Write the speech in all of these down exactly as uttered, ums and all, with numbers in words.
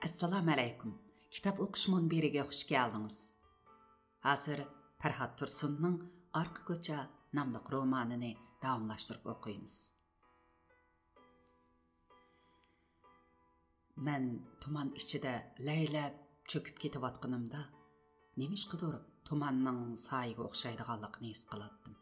ئەسسالامۇ ئەلەيكۇم. كىتاب ئوقۇش مۇنبىرىگە خۇش كەلدىڭىز. ھازىر پەرھات تۇرسۇننىڭ ئارقا كوچا ناملىق رومانىنى داۋاملاشتۇرۇپ ئوقۇيمىز. مەن تۇمان ئىچىدە لەيلەپ چۆكۈپ كېتىۋاتقىنىمدا، نېمىشقىدۇر تۇماننىڭ سايىگە ئوخشايدىغانلىقىنى ھېس قىلاتتىم.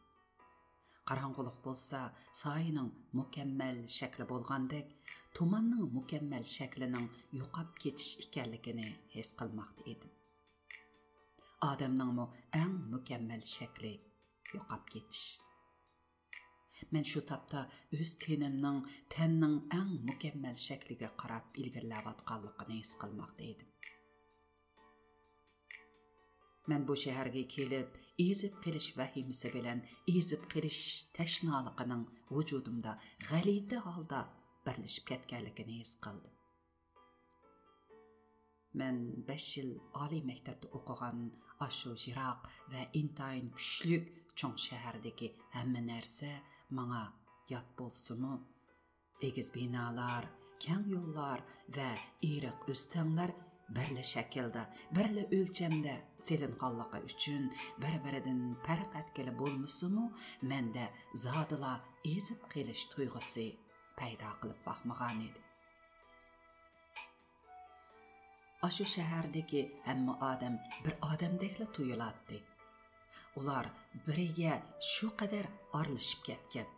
قاراڭغۇلۇق بولسا سايىنىڭ مۇكەممەل شەكلى بولغاندەك، تۇماننىڭ مۇكەممەل شەكلىنىڭ يوقاپ كېتىش ئىكەنلىكىنى ھېس قىلماقتا ئىدىم. ئادەمنىڭمۇ ئەڭ مۇكەممەل شەكلى يوقاپ كېتىش. مەن شۇ تاپتا ئۆز تېنىمنىڭ تەننىڭ ئەڭ مۇكەممەل شەكلىگە قاراپ ئىلگىرىلەۋاتقانلىقىنى ھېس قىلماقتا ئىدىم. مەن بۇ شەھەرگە كېلىپ، ئېزىپ قېلىش ۋەھىمىسى بىلەن ئېزىپ قېلىش تەشنالىقىنىڭ ۋۇجۇدۇمدا غەلىتە ھالدا بىرلىشىپ كەتكەنلىكىنى ھېس قىلدىم. مەن بەش يىل ئالىي مەكتەپتە ئوقۇغان ئاشۇ يىراق ۋە ئىنتايىن كۈچلۈك چوڭ شەھەردىكى ھەممە نەرسە ماڭا يات بولسىمۇ، ئېگىز بىنالار، كەڭ يوللار ۋە ئېرىق ئۆستەڭلەر بىرلا شەكىلدە، بىرلا ئۆلچەمدە سېلىنغانلىقى ئۈچۈن بىر-بىرىدىن پەرق ئەتكىلى بولمىسىمۇ، مەندە زادىلا ئېزىپ قېلىش تۇيغۇسى پەيدا قىلىپ باقمىغانىدى. ئاشۇ شەھەردىكى ھەممە ئادەم بىر ئادەمدەكلا تۇيۇلاتتى. ئۇلار بىرىگە شۇ قەدەر ئارىلىشىپ كەتكەن.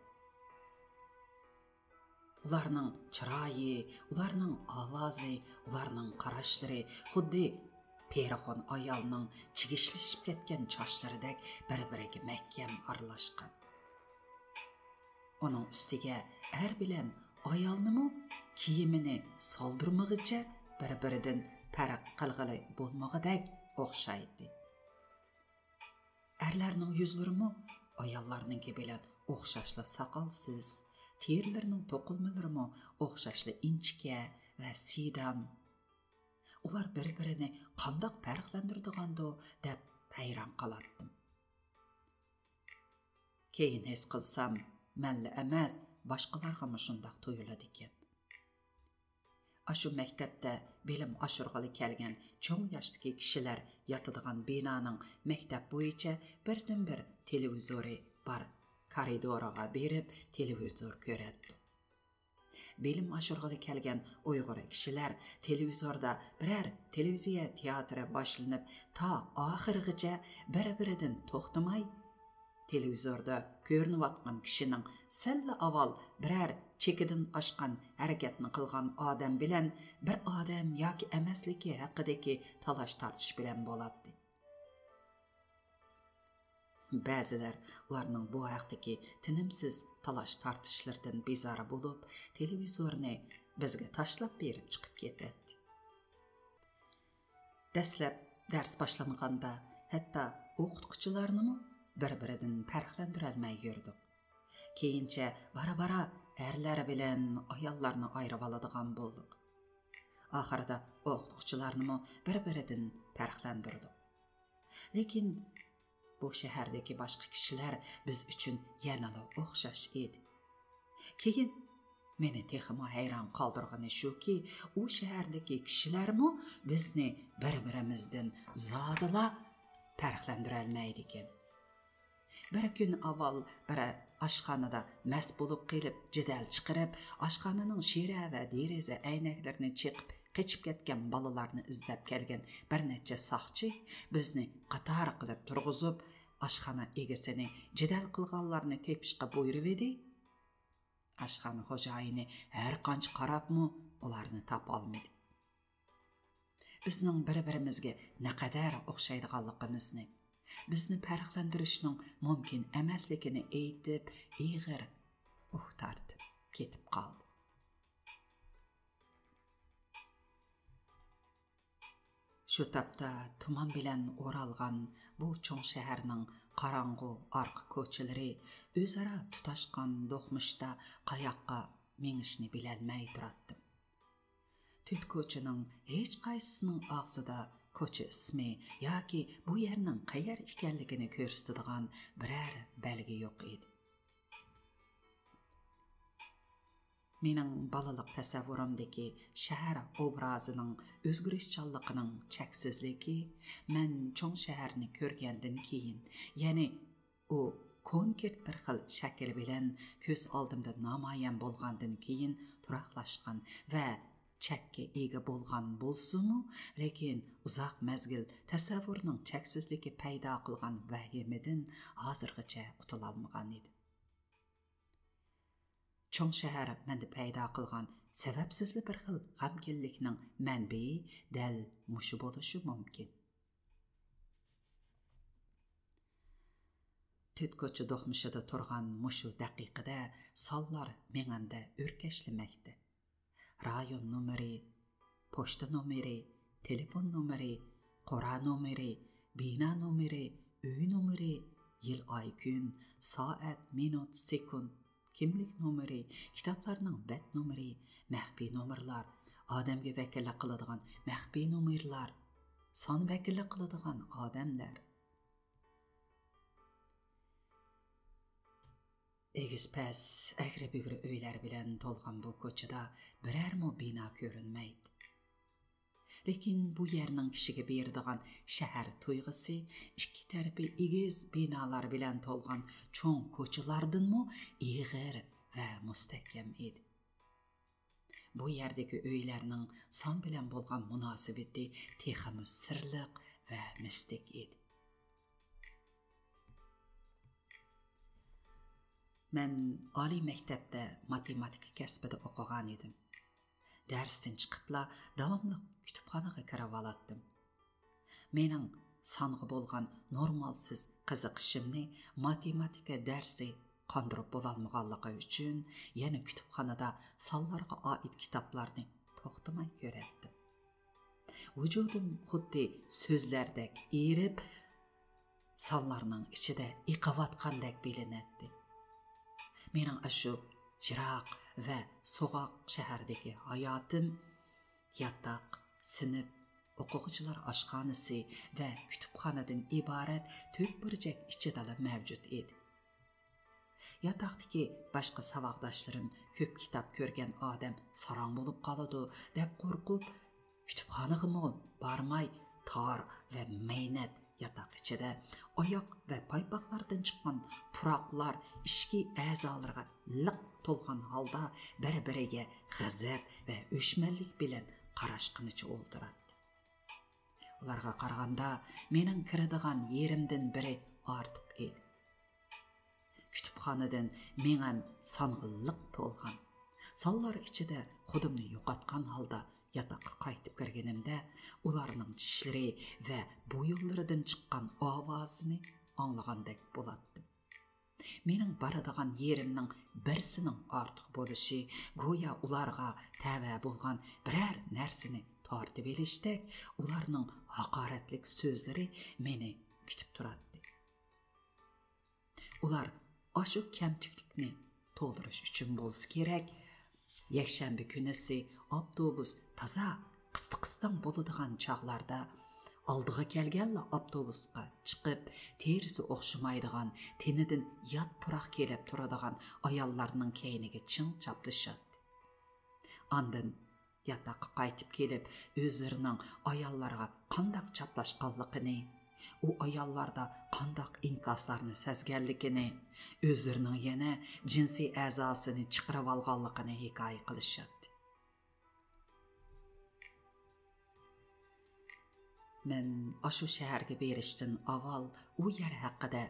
ئۇلارنىڭ چىرايى، ئۇلارنىڭ ئاۋازى، ئۇلارنىڭ قاراشلىرى خۇددى پېرىخون ئايالنىڭ چىگىشلىشىپ كەتكەن چاچلىرىدەك بىر-بىرىگە مەھكەم ئارىلاشقان. ئۇنىڭ ئۈستىگە ئەر بىلەن ئايالنىمۇ كىيىمىنى سالدۇرمىغىچە بىر-بىرىدىن پەرق قىلغىلى بولمىغۇدەك ئوخشايتتى. ئەرلەرنىڭ يۈزلىرىمۇ ئاياللارنىڭكى بىلەن ئوخشاشلا ساقالسىز، تېرىلىرىنىڭ توقۇلمىلىرىمۇ ئوخشاشلا ئىنچىكە ۋە سىدام. ئۇلار بىر-بىرىنى قانداق پەرقلەندۈرىدىغاندۇ دەپ ھەيران قالاتتىم. كېيىن ھېس قىلسام، مەنلا ئەمەس، باشقىلارغىمۇ شۇنداق تۇيۇلىدىكەن. ئاشۇ مەكتەپتە بىلىم ئاشۇرغىلى كەلگەن چوڭ ياشتىكى كىشىلەر ياتىدىغان بىنانىڭ مەكتەپ بويىچە بىردىنبىر تېلېۋىزورى بار كارىدورىغا بېرىپ تېلېۋىزور كۆرەتتۇق. بىلىم ئاشۇرغىلى كەلگەن ئۇيغۇر كىشىلەر تېلېۋىزوردا بىرەر تېلېۋىزىيە تىياتىرى باشلىنىپ تا ئاخىرىغىچە بىر-بىرىدىن توختىماي، تېلېۋىزوردا كۆرۈنۈۋاتقان كىشىنىڭ سەللا ئاۋۋال بىرەر چېكىدىن ئاشقان ھەرىكەتنى قىلغان ئادەم بىلەن بىر ئادەم ياكى ئەمەسلىكى ھەققىدىكى تالاش-تارتىش بىلەن بولاتتى. بەزىلەر ئۇلارنىڭ بۇ ھەقتىكى تىنىمسىز تالاش-تارتىشلىرىدىن بىزار بولۇپ، تېلېۋىزورنى بىزگە تاشلاپ بېرىپ چىقىپ كېتەتتى. دەسلەپ دەرس باشلانغاندا ھەتتا ئوقۇتقۇچىلارنىمۇ بىر-بىرىدىن پەرقلەندۈرەلمەي يۈردۇق. كېيىنچە بارا-بارا ئەرلەر بىلەن ئاياللارنى ئايرىۋالىدىغان بولدۇق. ئاخىرىدا ئوقۇتقۇچىلارنىمۇ بىر-بىرىدىن پەرقلەندۈردۇق. لېكىن بۇ شەھەردىكى باشقا كىشىلەر بىز ئۈچۈن يەنىلا ئوخشاش ئىدى. كېيىن مېنى تېخىمۇ ھەيران قالدۇرغىنى شۇكى، ئۇ شەھەردىكى كىشىلەرمۇ بىزنى بىر-بىرىمىزدىن زادىلا پەرقلەندۈرەلمەيدىكەن. بىر كۈن ئاۋۋال بىر ئاشخانىدا مەست بولۇپ قېلىپ، جېدەل چىقىرىپ، ئاشخانىنىڭ شىرە ۋە دېرىزە ئەينەكلىرىنى چېقىپ، قېچىپ كەتكەن بالىلارنى ئىزدەپ كەلگەن بىر نەچچە ساقچى بىزنى قاتار قىلىپ تۇرغۇزۇپ، ئاشخانا ئىگىسىنى جېدەل قىلغانلارنى تېپىشقا بۇيرۇۋىدى. ئاشخانا خوجايىنى ھەر قانچە قاراپمۇ ئۇلارنى تاپالمىدى. بىزنىڭ بىر-بىرىمىزگە نەقەدەر ئوخشايدىغانلىقىمىزنى، بىزنى پەرقلەندۈرۈشنىڭ مۇمكىن ئەمەسلىكىنى ئېيتىپ، ئېغىر ئۇھ تارتىپ كېتىپ قالدى. شۇ تاپتا تۇمان بىلەن ئورالغان بۇ چوڭ شەھەرنىڭ قاراڭغۇ ئارقا كوچىلىرى ئۆزئارا تۇتاشقان دوقمۇشتا قاياققا مېڭىشنى بىلەلمەي تۇراتتىم. تۆت كوچىنىڭ ھېچقايسىسىنىڭ ئاغزىدا كوچا ئىسمى ياكى بۇ يەرنىڭ قەيەر ئىكەنلىكىنى كۆرسىتىدىغان بىرەر بەلگە يوق ئىدى. مېنىڭ بالىلىق تەسەۋۋۇرۇمدىكى شەھەر ئوبرازىنىڭ ئۆزگىرىشچانلىقىنىڭ چەكسىزلىكى مەن چوڭ شەھەرنى كۆرگەندىن كېيىن، يەنى ئۇ كونكرېت بىر خىل شەكىل بىلەن كۆز ئالدىمدا نامايان بولغاندىن كېيىن تۇراقلاشقان ۋە چەككە ئىگە بولغان بولسىمۇ، لېكىن ئۇزاق مەزگىل تەسەۋۋۇرنىڭ چەكسىزلىكى پەيدا قىلغان ۋەھىمىدىن ھازىرغىچە قۇتۇلالمىغان ئىدىم. چوڭ شەھەر مەندە پەيدا قىلغان سەۋەبسىزلا بىر خىل غەمكىنلىكنىڭ مەنبىيى دەل مۇشۇ بولۇشى مۇمكىن. تۆت كوچا دوقمۇشىدا تۇرغان مۇشۇ دەقىقىدە سانلار مېڭەمدە ئۆركەشلىمەكتە. رايون نومۇرى، پوچتا نومۇرى، تېلېفون نومۇرى، قورا نومۇرى، بىنا نومۇرى، ئۆي نومۇرى، يىل، ئاي، كۈن، سائەت، مىنۇت، سېكۇنت، كىملىك نومۇرى، كىتابلارنىڭ بەت نومۇرى، مەخپىي نومۇرلار، ئادەمگە ۋەكىللىك قىلىدىغان مەخپىي نومۇرلار، سان ۋەكىللىك قىلىدىغان ئادەملەر. ئېگىز-پەس، ئەگرى-بۈگرى ئۆيلەر بىلەن تولغان بۇ كوچىدا بىرەرمۇ بىنا كۆرۈنمەيدۇ. لېكىن بۇ يەرنىڭ كىشىگە بېرىدىغان شەھەر تۇيغۇسى ئىككى تەرىپى ئېگىز بىنالار بىلەن تولغان چوڭ كوچىلاردىنمۇ ئېغىر ۋە مۇستەھكەم ئىدى. بۇ يەردىكى ئۆيلەرنىڭ سان بىلەن بولغان مۇناسىۋىتى تېخىمۇ سىرلىق ۋە مىستىك ئىدى. مەن ئالىي مەكتەپتە ماتېماتىكا كەسپىدە ئوقۇغان ئىدىم. دەرستىن چىقىپلا داۋاملىق كۇتۇپخانىغا كىرىۋالاتتىم. مېنىڭ سانغا بولغان نورمالسىز قىزىقىشىمنى ماتېماتىكا دەرسى قاندۇرۇپ بولالمىغانلىقى ئۈچۈن يەنە كۇتۇپخانىدا سانلارغا ئائىت كىتابلارنى توختىماي كۆرەتتىم. ۋۇجۇدۇم خۇددى سۆزلەردەك ئېرىپ، سانلارنىڭ ئىچىدە ئېقىۋاتقاندەك بىلىنەتتى. مېنىڭ ئاشۇ يىراق ۋە سوغۇق شەھەردىكى ھاياتىم ياتاق، سىنىپ، ئوقۇغۇچىلار ئاشخانىسى ۋە كۇتۇپخانىدىن ئىبارەت تۆت بۇرجەك ئىچىدىلا مەۋجۇت ئىدى. ياتاقتىكى باشقا ساۋاقداشلىرىم كۆپ كىتاب كۆرگەن ئادەم ساراڭ بولۇپ قالىدۇ دەپ قورقۇپ، كۇتۇپخانىغىمۇ بارماي، تار ۋە مەينەت ياتاق ئىچىدە ئاياق ۋە پايپاقلاردىن چىققان پۇراقلار ئىچكى ئەزالىرىغا لىق تولغان ھالدا بىر-بىرىگە غەزەپ ۋە ئۆچمەنلىك بىلەن قاراشقىنىچە ئولتۇراتتى. ئۇلارغا قارىغاندا مېنىڭ كىرىدىغان يېرىمدىن بىرى ئارتۇق ئىدى. كۇتۇپخانىدىن مېڭەم سانغا لىق تولغان. سانلار ئىچىدە خۇدۇمنى يوقاتقان ھالدا ياتاققا قايتىپ كىرگىنىمدە، ئۇلارنىڭ چىشلىرى ۋە بويۇنلىرىدىن چىققان ئاۋازىنى ئاڭلىغاندەك بولاتتىم. مېنىڭ بارىدىغان يېرىمنىڭ بىرسىنىڭ ئارتۇق بولۇشى گويا ئۇلارغا تەۋە بولغان بىرەر نەرسىنى تارتىۋېلىشتەك، ئۇلارنىڭ ھاقارەتلىك سۆزلىرى مېنى كۈتۈپ تۇراتتى. ئۇلار ئاشۇ كەمتۈكلۈكنى تولدۇرۇش ئۈچۈن بولسا كېرەك، يەكشەنبە كۈنىسى ئاپتوبۇس تازا قىستىق-قىستاڭ بولىدىغان چاغلاردا ئالدىغا كەلگەنلا ئاپتوبۇسقا چىقىپ، تېرىسى ئوخشىمايدىغان، تېنىدىن يات پۇراق كېلىپ تۇرىدىغان ئاياللارنىڭ كەينىگە چىڭ چاپلىشاتتى. ئاندىن ياتاققا قايتىپ كېلىپ، ئۆزلىرىنىڭ ئاياللارغا قانداق چاپلاشقانلىقىنى، ئۇ ئاياللاردا قانداق ئىنكاسلارنى سەزگەنلىكىنى، ئۆزلىرىنىڭ يەنە جىنسىي ئەزاسىنى چىقىرىۋالغانلىقىنى ھېكايە قىلىشاتتى. مەن ئاشۇ شەھەرگە بېرىشتىن ئاۋۋال ئۇ يەر ھەققىدە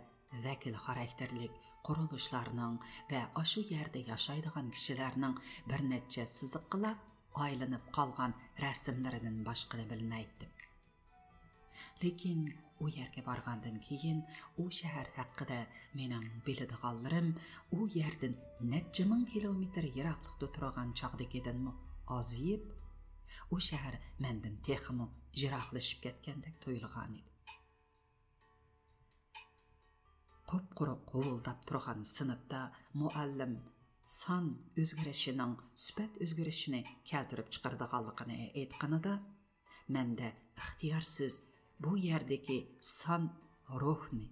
ۋەكىل خاراكتېرلىك قۇرۇلۇشلارنىڭ ۋە ئاشۇ يەردە ياشايدىغان كىشىلەرنىڭ بىر نەچچە سىزىققىلا ئايلىنىپ قالغان رەسىملىرىدىن باشقىنى بىلمەيتتىم. لېكىن ئۇ يەرگە بارغاندىن كېيىن ئۇ شەھەر ھەققىدە مېنىڭ بىلىدىغانلىرىم ئۇ يەردىن نەچچە مىڭ كىلومېتىر يىراقلىقتا تۇرغان چاغدىكىدىنمۇ ئازىيىپ، ئۇ شەھەر مەندىن تېخىمۇ يىراقلىشىپ كەتكەندەك تۇيۇلغانىدى. قۇپقۇرۇق ھۇۋۇلداپ تۇرغان سىنىپتا مۇئەللىم سان ئۆزگىرىشىنىڭ سۈپەت ئۆزگىرىشىنى كەلتۈرۈپ چىقىرىدىغانلىقىنى ئېيتقىنىدا، مەندە ئىختىيارسىز بۇ يەردىكى سان روھنى،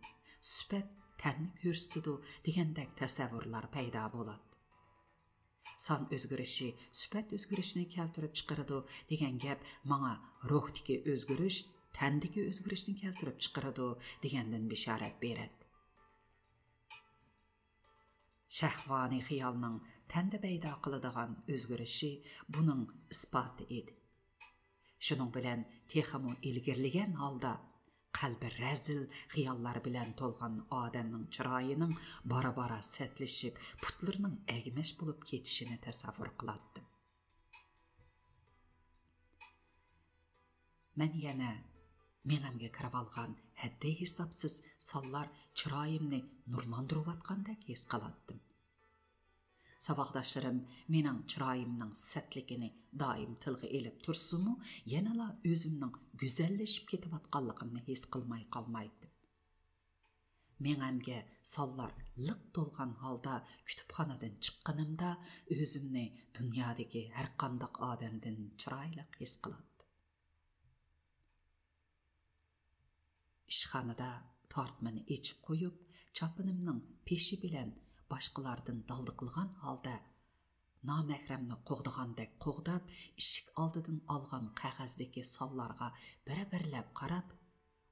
سۈپەت تەننى كۆرسىتىدۇ دېگەندەك تەسەۋۋۇرلار پەيدا بولاتتى. سان ئۆزگىرىشى سۈپەت ئۆزگىرىشىنى كەلتۈرۈپ چىقىرىدۇ دېگەن گەپ ماڭا روھتىكى ئۆزگىرىش تەندىكى ئۆزگىرىشنى كەلتۈرۈپ چىقىرىدۇ دېگەندىن بېشارەت بېرەتتى. شەھۋانىي خىيالنىڭ تەندە پەيدا قىلىدىغان ئۆزگىرىشى بۇنىڭ ئىسپاتى ئىدى. شۇنىڭ بىلەن تېخىمۇ ئىلگىرىلىگەن ھالدا قەلبى رەزىل خىياللار بىلەن تولغان ئادەمنىڭ چىرايىنىڭ بارا-بارا سەتلىشىپ، پۇتلىرىنىڭ ئەگمەش بولۇپ كېتىشىنى تەسەۋۋۇر قىلاتتىم. مەن يەنە مېڭەمگە كىرىۋالغان ھەددى ھېسابسىز سانلار چىرايىمنى نۇرلاندۇرۇۋاتقاندەك ھېس قىلاتتىم. ساۋاقداشلىرىم مېنىڭ چىرايىمنىڭ سەتلىكىنى دائىم تىلغا ئېلىپ تۇرسىمۇ، يەنىلا ئۆزۈمنىڭ گۈزەللىشىپ كېتىۋاتقانلىقىمنى ھېس قىلماي قالمايتتىم. مېڭەمگە سانلار لىق تولغان ھالدا كۇتۇپخانىدىن چىققىنىمدا، ئۆزۈمنى دۇنيادىكى ھەرقانداق ئادەمدىن چىرايلىق ھېس قىلاتتىم. ئىشخانىدا تارتمىنى ئېچىپ قويۇپ، چاپىنىمنىڭ پېشى بىلەن باشقىلاردىن دالدى قىلغان ھالدا، نامەھرەمنى قوغدىغاندەك قوغداپ، ئىشىك ئالدىدىن ئالغان قەغەزدىكى سانلارغا بىر-بىرلەپ قاراپ،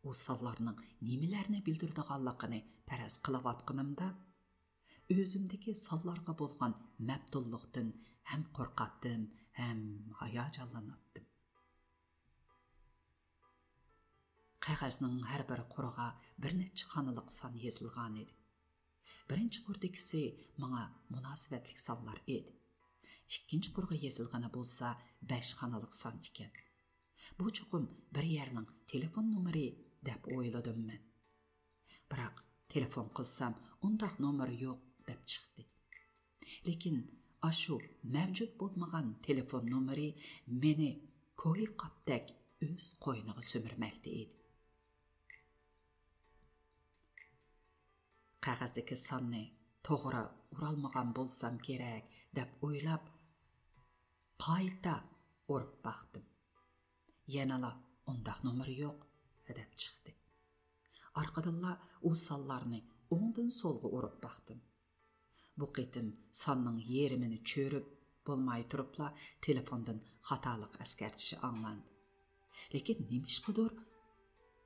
ئۇ سانلارنىڭ نېمىلەرنى بىلدۈرىدىغانلىقىنى پەرەز قىلىۋاتقىنىمدا، ئۆزۈمدىكى سانلارغا بولغان مەپتۇنلۇقتىن ھەم قورقاتتىم، ھەم ھاياجانلىناتتىم. قەغەزنىڭ ھەر بىر قۇرىغا بىر نەچچە خانىلىق سان يېزىلغانىدى. بىرىنچى قۇردىكىسى ماڭا مۇناسىۋەتلىك سانلار ئىدى. ئىككىنچى قۇرغا يېزىلغىنى بولسا بەش خانىلىق سان ئىكەن. بۇ چوقۇم بىر يەرنىڭ تېلېفون نومۇرى دەپ ئويلىدىم مەن. بىراق تېلېفون قىلسام ئۇنداق نومۇر يوق دەپ چىقتى. لېكىن ئاشۇ مەۋجۇت بولمىغان تېلېفون نومۇرى مېنى كويى قاپتەك ئۆز قوينىغا سۈمۈرمەكتە ئىدى. قەغەزدىكى ساننى توغرا ئۇرالمىغان بولسام كېرەك دەپ ئويلاپ، قايتا ئۇرۇپ باقتىم. يەنىلا ئۇنداق نومۇر يوق دەپ چىقتى. ئارقىدىنلا ئۇ سانلارنى ئوڭدىن سولغا ئۇرۇپ باقتىم. بۇ قېتىم ساننىڭ يېرىمىنى چۆرۈپ بولماي تۇرۇپلا تېلېفوندىن خاتالىق ئەسكەرتىشى ئاڭلاندى. لېكىن نېمىشقىدۇر،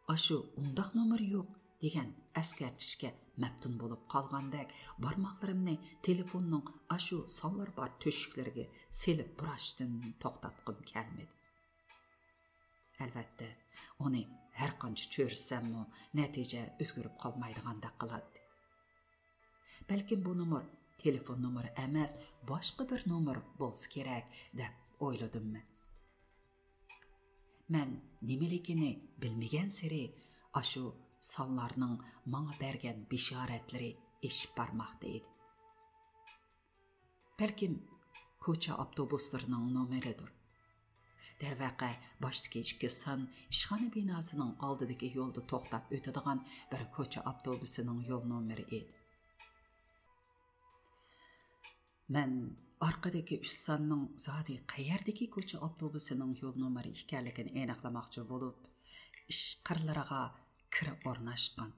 ئاشۇ ئۇنداق نومۇر يوق دېگەن ئەسكەرتىشكە مەپتۇن بولۇپ قالغاندەك، بارماقلىرىمنى تېلېفوننىڭ ئاشۇ سانلار بار تۆشۈكلىرىگە سېلىپ بۇراشتىن توختاتقۇم كەلمىدى. ئەلۋەتتە، ئۇنى ھەرقانچە چۆرۈسەممۇ، نەتىجە ئۆزگىرىپ قالمايدىغاندەك قىلاتتى. بەلكىم بۇ نومۇر تېلېفون نومۇرى ئەمەس، باشقا بىر نومۇر بولسا كېرەك، دەپ ئويلىدىم مەن. مەن نېمىلىكىنى بىلمىگەنسېرى، ئاشۇ سانلارنىڭ ماڭا بەرگەن بېشارەتلىرى ئېشىپ بارماقتا ئىدى. بەلكىم كوچا ئاپتوبۇسلىرىنىڭ نومۇرىدۇر. دەرۋەقە، باشتىكى ئىككى سان ئىشخانا بىناسىنىڭ ئالدىدىكى يولدا توختاپ ئۆتىدىغان بىر كوچا ئاپتوبۇسىنىڭ يول نومۇرى ئىدى. مەن ئارقىدىكى ئۈچ ساننىڭ زادى قەيەردىكى كوچا ئاپتوبۇسىنىڭ يول نومۇرى ئىكەنلىكىنى ئېنىقلىماقچى بولۇپ، ئىشقىرلىرىغا كىر ئورناشقان،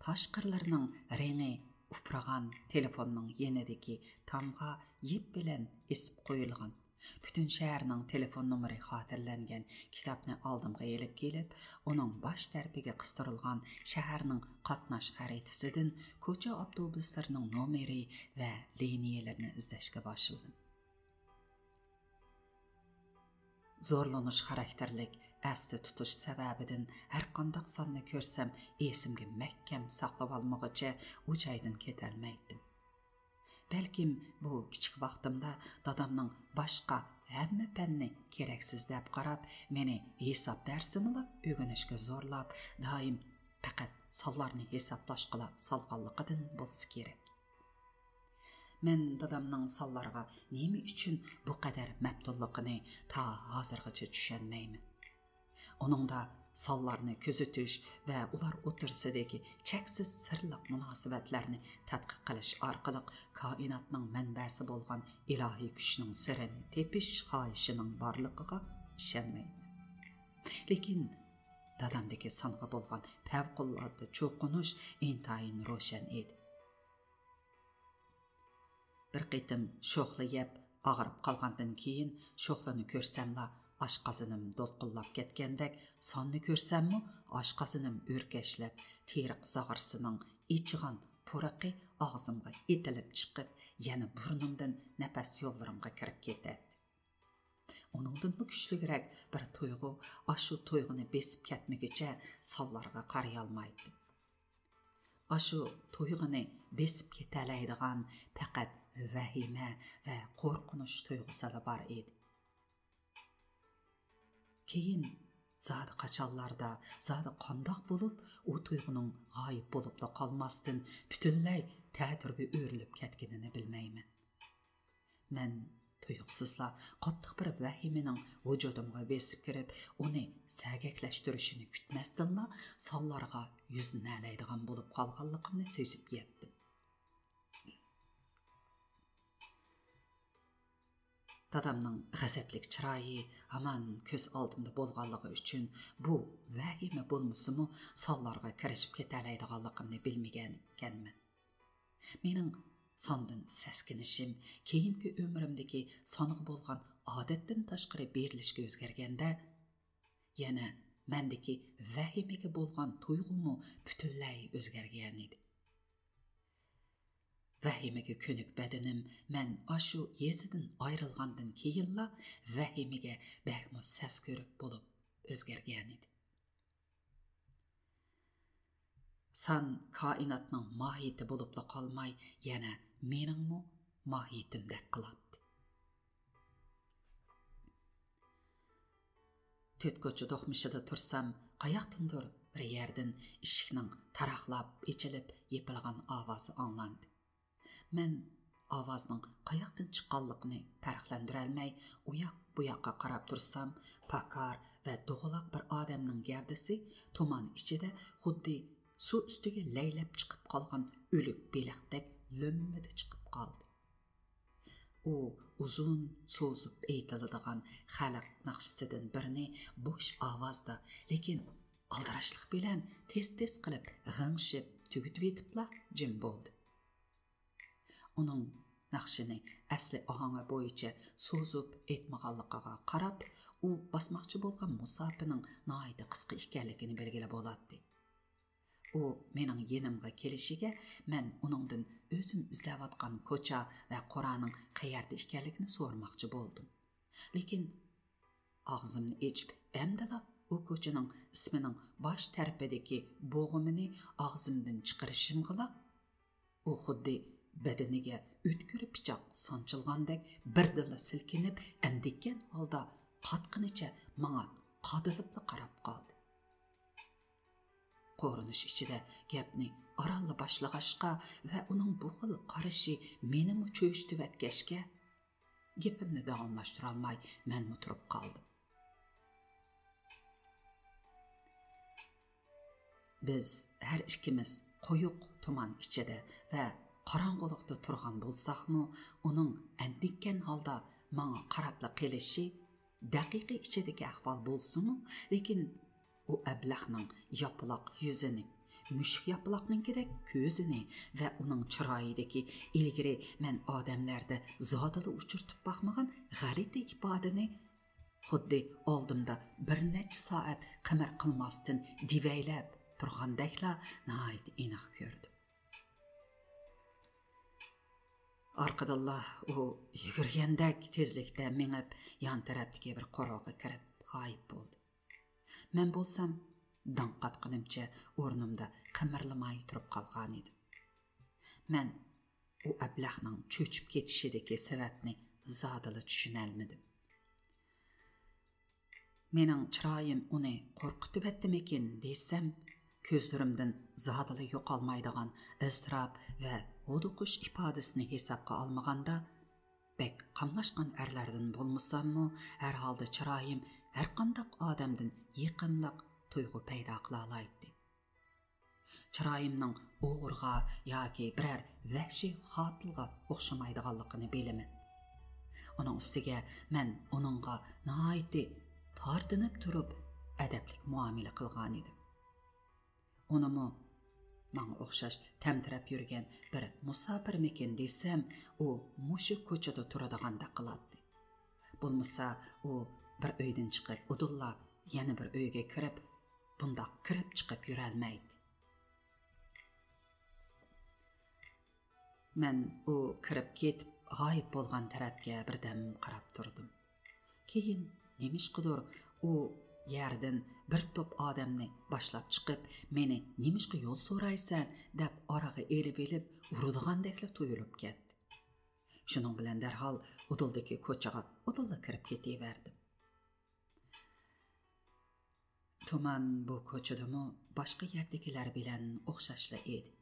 تاش قىرلىرىنىڭ رېڭى ئۇپرىغان تېلېفوننىڭ يېنىدىكى تامغا يىپ بىلەن ئېسىپ قويۇلغان، پۈتۈن شەھەرنىڭ تېلېفون نومۇرى خاتىرىلەنگەن كىتابنى ئالدىمغا ئېلىپ كېلىپ، ئۇنىڭ باش تەرىپىگە قىستۇرۇلغان شەھەرنىڭ قاتناش خەرىتىسىدىن كوچا ئاپتوبۇسلىرىنىڭ نومۇرى ۋە لىنىيەلىرىنى ئىزدەشكە باشلىدىم. زورلىنىش خاراكتېرلىك ئەستە تۇتۇش سەۋەبىدىن ھەرقانداق ساننى كۆرسەم، ئېسىمگە مەھكەم ساقلىۋالمىغۇچە ئۇ جايدىن كېتەلمەيتتىم. بەلكىم بۇ كىچىك ۋاقتىمدا دادامنىڭ باشقا ھەممە پەننى كېرەكسىز دەپ قاراپ، مېنى ھېساب دەرسىنىلا ئۆگىنىشكە زورلاپ، دائىم پەقەت سانلارنى ھېسابلاشقىلا سالغانلىقىدىن بولسا كېرەك. مەن دادامنىڭ سانلارغا نېمە ئۈچۈن بۇ قەدەر مەپتۇنلۇقىنى تا ھازىرغىچە چۈشەنمەيمەن. ئۇنىڭدا سانلارنى كۆزىتىش ۋە ئۇلار ئوتتۇرىسىدىكى چەكسىز سىرلىق مۇناسىۋەتلەرنى تەتقىق قىلىش ئارقىلىق كائىناتنىڭ مەنبەسى بولغان ئىلاھىي كۈچنىڭ سىرىنى تېپىش خاھىشىنىڭ بارلىقىغا ئىشەنمەيمەن. لېكىن دادامدىكى سانغا بولغان پەۋقۇلئاددە چوقۇنۇش ئىنتايىن روشەن ئىدى. بىر قېتىم شوخلا يەپ، ئاغرىپ قالغاندىن كېيىن شوخلىنى كۆرسەملا، ئاشقازىنىم دولقۇنلاپ كەتكەندەك، ساننى كۆرسەممۇ ئاشقازىنىم ئۆركەشلەپ، تېرىق زاغرىسىنىڭ ئېچىغان پۇرىقى ئاغزىمغا ئېتىلىپ چىقىپ، يەنە بۇرنۇمدىن نەپەس يوللىرىمغا كىرىپ كېتەتتى. ئۇنىڭدىنمۇ كۈچلۈكرەك بىر تۇيغۇ ئاشۇ تۇيغۇنى بېسىپ كەتمىگۈچە سانلارغا قارىيالمايتتىم. ئاشۇ تۇيغۇنى بېسىپ كېتەلەيدىغان پەقەت ۋەھىمە ۋە قورقۇنچ تۇيغۇسىلا بار ئىدى. كېيىن زادى قاچانلاردا، زادى قانداق بولۇپ، ئۇ تۇيغۇنىڭ غايىب بولۇپلا قالماستىن، پۈتۈنلەي تەتۈرگە ئۆرۈلۈپ كەتكىنىنى بىلمەيمەن. مەن تۇيۇقسىزلا قاتتىق بىر ۋەھىمىنىڭ ۋۇجۇدۇمغا بېسىپ كىرىپ، ئۇنى سەگەكلەشتۈرۈشىنى كۈتمەستىنلا، سانلارغا يۈزلىنەلەيدىغان بولۇپ قالغانلىقىمنى سېزىپ يەتتىم. دادامنىڭ غەزەپلىك چىرايى ھامان كۆز ئالدىمدا بولغانلىقى ئۈچۈن، بۇ ۋەھىمە بولمىسىمۇ، سانلارغا كىرىشىپ كېتەلەيدىغانلىقىمنى بىلمىگەنىكەنمەن. مېنىڭ ساندىن سەسكىنىشىم كېيىنكى ئۆمرۈمدىكى سانغا بولغان ئادەتتىن تاشقىرى بېرىلىشكە ئۆزگەرگەندە، يەنە مەندىكى ۋەھىمىگە بولغان تۇيغۇمۇ پۈتۈنلەي ئۆزگەرگەنىدى. ۋەھىمىگە كۆنۈك بەدىنىم مەن ئاشۇ يېزىدىن ئايرىلغاندىن كېيىنلا ۋەھىمىگە بەكمۇ سەس كۆرۈپ بولۇپ ئۆزگەرگەنىدى. سان كائىناتنىڭ ماھىيىتى بولۇپلا قالماي، يەنە مېنىڭمۇ ماھىيىتىمدەك قىلاتتى. تۆت كوچا دوقمۇشىدا تۇرسام، قاياقتىندۇر بىر يەردىن ئىشىكنىڭ تاراقلاپ ئېچىلىپ يېپىلغان ئاۋازى ئاڭلاندى. مەن ئاۋازنىڭ قاياقتىن چىققانلىقىنى پەرقلەندۈرەلمەي، ئۇياق-بۇياققا قاراپ تۇرسام، پاكار ۋە دوغىلاق بىر ئادەمنىڭ گەۋدىسى تۇمان ئىچىدە خۇددى سۇ ئۈستىگە لەيلەپ چىقىپ قالغان ئۆلۈك بېلىقتەك لۆممىدە چىقىپ قالدى. ئۇ ئۇزۇن سوزۇپ ئېيتىلىدىغان خەلق ناخشىسىدىن بىرنى بوش ئاۋازدا، لېكىن ئالدىراشلىق بىلەن تېز-تېز قىلىپ غىڭشىپ تۈگىتىۋېتىپلا جىم بولدى. ئۇنىڭ ناخشىنى ئەسلى ئاھاڭى بويىچە سوزۇپ ئېيتمىغانلىقىغا قاراپ، ئۇ باسماقچى بولغان مۇساپىنىڭ ناھايىتى قىسقا ئىكەنلىكىنى بىلگىلى بولاتتى. ئۇ مېنىڭ يېنىمغا كېلىشىگە، مەن ئۇنىڭدىن ئۆزۈم ئىزدەۋاتقان كوچا ۋە قورانىڭ قەيەردە ئىكەنلىكىنى سورىماقچى بولدۇم. لېكىن ئاغزىمنى ئېچىپ، ئەمدىلا ئۇ كوچىنىڭ ئىسمىنىڭ باش تەرىپىدىكى بوغۇمىنى ئاغزىمدىن چىقىرىشىمغىلا، ئۇ خۇددى بەدىنىگە ئۆتكۈر پىچاق سانچىلغاندەك بىردىنلا سىلكىنىپ، ئەندىككەن ھالدا قاتقىنىچە ماڭا قادىلىپلا قاراپ قالدى. قورۇنۇش ئىچىدە گەپنى ئارانلا باشلىغاچقا ۋە ئۇنىڭ بۇ خىل قارىشى مېنىمۇ چۆچۈتۈۋەتكەچكە، گېپىمنى داۋاملاشتۇرالماي مەنمۇ تۇرۇپ قالدىم. بىز ھەر ئىككىمىز قويۇق تۇمان ئىچىدە ۋە قاراڭغۇلۇقتا تۇرغان بولساقمۇ، ئۇنىڭ ئەندىككەن ھالدا ماڭا قاراپلا قېلىشى دەقىقە ئىچىدىكى ئەھۋال بولسىمۇ، لېكىن ئۇ ئەبلەخنىڭ ياپىلاق يۈزىنى، مۈشۈك ياپىلاقنىڭكىدەك كۆزىنى ۋە ئۇنىڭ چىرايىدىكى ئىلگىرى مەن ئادەملەردە زادىلا ئۇچرىتىپ باقمىغان غەلىتە ئىپادىنى خۇددى ئالدىمدا بىر نەچچە سائەت قىمىر قىلماستىن دېۋەيلەپ تۇرغاندەكلا ناھايىتى ئېنىق كۆردۈم. ئارقىدىنلا ئۇ يۈگۈرگەندەك تېزلىكتە مېڭىپ، يان تەرەپتىكى بىر قورۇغا كىرىپ غايىب بولدى. مەن بولسام داڭ قاتقىنىمچە ئورنۇمدا قىمىرلىماي تۇرۇپ قالغانىدىم. مەن ئۇ ئەبلەخنىڭ چۆچۈپ كېتىشىدىكى سەۋەبنى زادىلا چۈشىنەلمىدىم. مېنىڭ چىرايىم ئۇنى قورقۇتۇۋەتتىمىكىن دېسەم، كۆزلىرىمدىن زادىلا يوقالمايدىغان ئىزتىراپ ۋە ھودۇقۇش ئىپادىسىنى ھېسابقا ئالمىغاندا، بەك قاملاشقان ئەرلەردىن بولمىساممۇ، ھەر ھالدا چىرايىم ھەرقانداق ئادەمدىن يېقىملىق تۇيغۇ پەيدا قىلالايتتى. چىرايىمنىڭ ئوغرىغا ياكى بىرەر ۋەھشىي قاتىلغا ئوخشىمايدىغانلىقىنى بىلىمەن. ئۇنىڭ ئۈستىگە مەن ئۇنىڭغا ناھايىتى تارتىنىپ تۇرۇپ ئەدەپلىك مۇئامىلە قىلغانىدىم. ئۇنىمۇ ماڭا ئوخشاش تەمتىرەپ يۈرگەن بىر مۇساپىرمىكىن دېسەم، ئۇ مۇشۇ كوچىدا تۇرىدىغاندەك قىلاتتى. بولمىسا، ئۇ بىر ئۆيدىن چىقىپ، ئۇدۇللا يەنە بىر ئۆيگە كىرىپ، بۇنداق كىرىپ چىقىپ يۈرەلمەيتتى. مەن ئۇ كىرىپ كېتىپ، غايىب بولغان تەرەپكە بىردەم قاراپ تۇردۇم. كېيىن نېمىشقىدۇر ئۇ يەردىن بىر توپ ئادەمنى باشلاپ چىقىپ، مېنى «نېمىشقا يول سورايسەن؟» دەپ ئارىغا ئېلىۋېلىپ ئۇرىدىغاندەكلا تۇيۇلۇپ كەتتى. شۇنىڭ بىلەن دەرھال ئۇدۇلدىكى كوچىغا ئۇدۇللا كىرىپ كېتىۋەردىم. تۇمان بۇ كوچىدىمۇ باشقا يەردىكىلەر بىلەن ئوخشاشلا ئىدى.